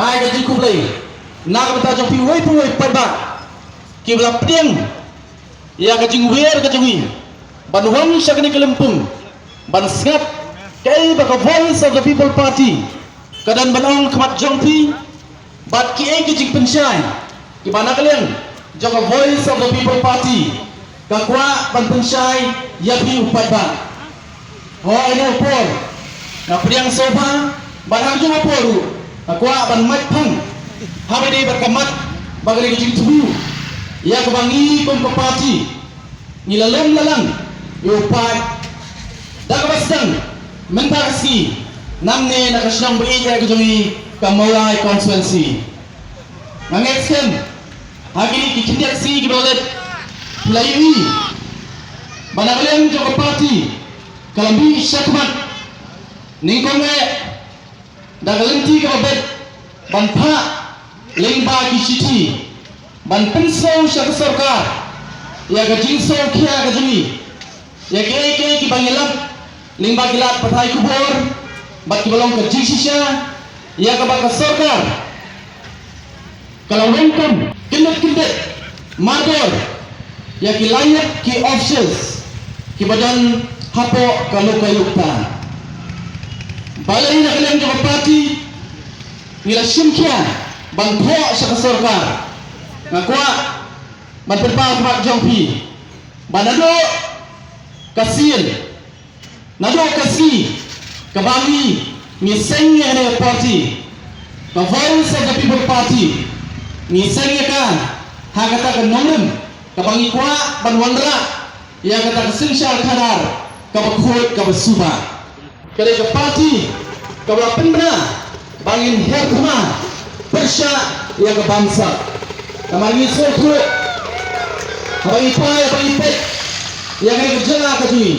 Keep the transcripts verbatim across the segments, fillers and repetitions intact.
Ai ka jingkhublei na ka bynta jong phi uwei pa uwei paidbah kiba la pdiang ïa ka jingwiar ka jong ngi ban wan sha kane ka lympung ban sngap kaei ba ka Voice of the People Party ka don ban ong khmat jong phi, bad kiei ki jingpynshai kiba na ka liang jong ka Voice of the People Party ka kwah ban pynshai ïa phi u paidbah. Ho ïa u por nga pdiang sngewbha ban ha jong u por ruh nga kwah ban mait phang ha ba dei bad ka mat ba ka dei ka jingthmu ïa kaba ngi kum ka party ngi la lem la lang ïa u paid. Da kaba sdang mynta ka sngi nangne na ka shnong ba ïeit ka jong ngi ka Mawlai constituency. Nga ngeit skhem ha kine ki khyndiat sngi kiba la leit phi la ïohi ba na ka liang jong ka party ka la mih shakhmat nyngkong eh da ka lynti kaba beit ban phah lyngba ki shithi ban pynsngew sha ka sorkar ïa ka jingsngewkhia ka jong ngi ïa kiei kiei kiba ngi lap lyngba ki lad pathai khubor bad kiba long ka jingshisha ïa kaba ka sorkar ka la weng kam kyndit kyndit mardor ïa ki laingut ki officials kiba don hapoh ka lokayukta. Balei na ka liang jong ka party ngi la shim khia ban thoh sha ka sorkar? Nga kwah ban pynpaw khmat jong phi ba naduh ka sien naduh ka sngi kaba ngi ngi seng ïa kane ka party, ka Voice of the People Party, ngi seng ïa ka ha kata ka nongrim kaba ngi kwah ban wanrah ïa kata ka synshar khadar kaba khuid kaba suba. Ka dei ka party kaba la pynbna ba ngin her thma pyrshah ïa ka bamsap. Namar ngi sngewthuh haba ngi phai haba ngi peit ïa kane ka jylla ka jong ngi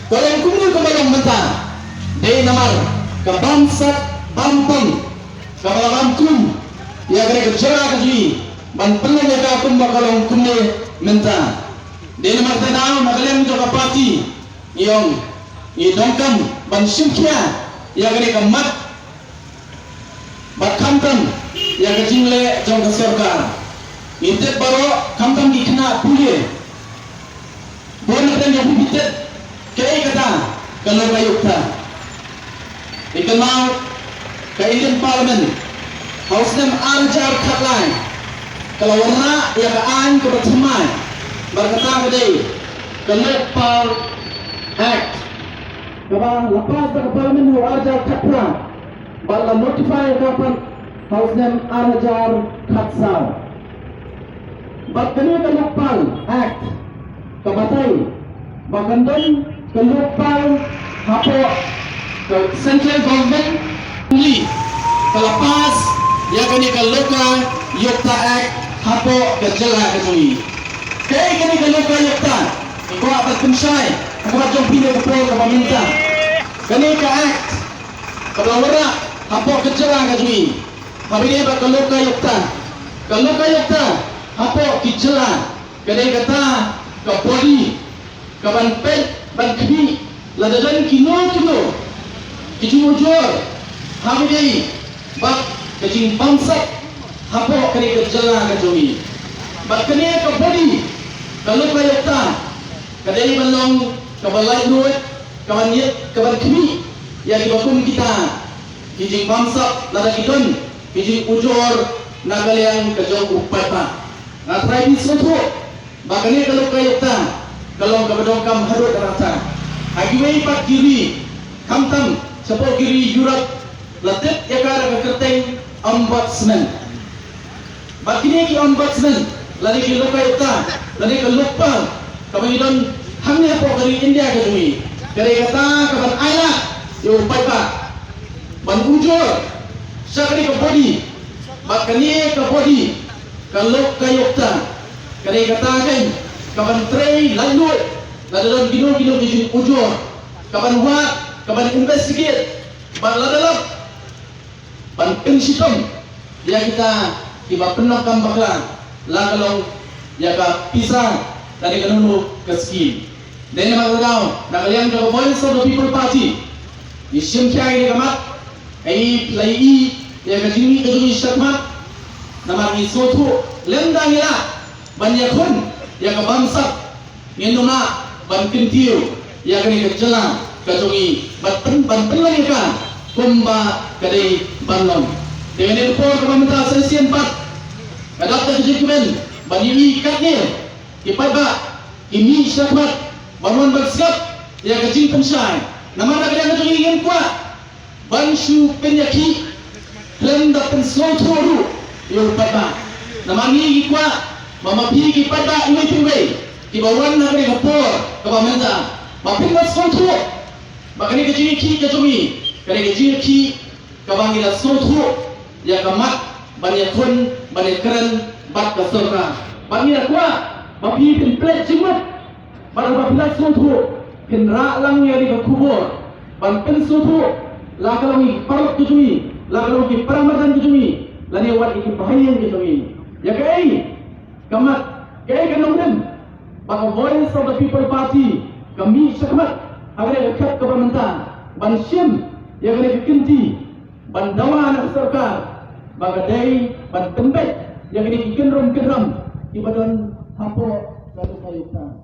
ka long kumno kaba long mynta. Dei namar ka bamsap bam bam kaba la bam kum ïa kane ka jylla ka jong ngi ban pynlong ïa ka kumba ka long kumne mynta. Dei namar kata daw na ka liang jong ka party ngi ong ngi donkam ban shim khia ïa kane ka mat bad khamtam ïa ka jingleh jong ka sorkar. Ngi tip baroh khamtam ki khynnah pule. Bun na pdeng jong phi tip kaei kata ka lokayukta. Ngi kynmaw ka Indian Parliament ha u snem ar hajar khatlai ka la wanrah ïa ka aiñ kaba thymmai bad kata ka dei ka Lokpal Act kaba la pass da ka Parliament ha u ar hajar khatphra bad la notify ïa ka pat ha u snem ar hajar khatsaw. Bad kane ka Lokpal Act ka batai ba kan don ka Lokpal hapoh ka Central Government. Ngi ka la pass ïa kane ka Lokayukta Act hapoh ka jylla ka jong ngi. Kaei kane ka Lokayukta? Ngi kwah ban pynshai ha khmat jong phi ha ka por kaba mynta. Kane ka Act kaba la wanrah hapoh ka jylla ka jong ngi haba ïadei bad ka Lokayukta. Ka Lokayukta hapoh ki jylla ka dei kata ka body kaban peit ban khmih lada don kino kino ki jingujor haba ïadei bad ka jingbamsap hapoh kane ka jylla ka jong ngi. Bad kane ka body ka Lokayukta ka dei ban long kaba laitluid kaban ïa kaban khmih ïa kiba kum kita ki jingbamsap lada ki don ki jingujor na ka liang ka jong u paidbah. Nga trai ban sngewthuh ba kane ka Lokayukta ka long kaba donkam haduh katta. Ha kiwei pat ki ri khamtam shapoh ki ri Europe la tip ïa ka da ka kyrteng Ombudsman. Bad kine ki Ombudsman lane ki Lokayukta lane ka Lokpal kaba ngi don hangne hapoh ka ri India ka jong ngi ka dei kata kaban ailad ïa u paidbah ban ujor sha kane ka body. Bad kane ka body ka Lokayukta ka dei kata kein kaban trei laitluid lada don kino kino ki jingujor, kaban wad, kaban investigate bad lada lap ban pynshitom ïa kita kiba pynlong kam bakla la ka long ïa ka pisa lane kano kano ka skim. Dei namar kata daw na ka liang jong ka Voice of the People Party ngi shim khia ïa ka mat. Kaei la ïohi ïa ka jingmih ka jong ngi shakhmat. Namar ngi sngewthuh lymda ngi lah ban ïakhun ïa ka bamsap, ngin ym lah ban kyntiew ïa kane ka jylla ka jong ngi bad pyn, ban pynlong ïa ka kumba ka dei ban long. Te kane ka por kaba mynta sa shisien pat ka dap da ka jingkmen ban ïohi katne ki paidbah ki mih shakhmat ban wan ban sngap ïa ka jingpynshai. Namar na ka liang ka jong ngi ngim kwah ban shu pynïakhih khlem da pynsngewthuh ruh ïa u paidbah. Namar ngi ngi kwah ba ma phi ki paidbah iwei pa iwei kiba wan ha kane ka por kaba mynta ba phin da sngewthuh ba kane ka jingïakhih ka jong ngi ka dei ka jingïakhih kaba ngi la sngewthuh ïa ka mat ban ïakhun ban ïakren bad ka sorkar. Bad ngi la kwah ba phi phin pynleit jingmut bad haba phi la sngewthuh phin rah lang ïa kane ka khubor ban pynsngewthuh la ka long ïa ki paralok ka jong ngi, la ka long ïa ki paramarjan ka jong ngi, lane wat ïa ki bahaïing ka jong ngi. Ïa kaei ka mat, kaei ka nongrim ba ka Voice of the People Party ka mih shakhmat ha kane ka khyllipmat kaba mynta ban shim ïa kane ka kynti ban dawa na ka sorkar ba ka dei ban pynbeit ïa kine ki kynrum kynram kiba don hapoh ka dukai ta.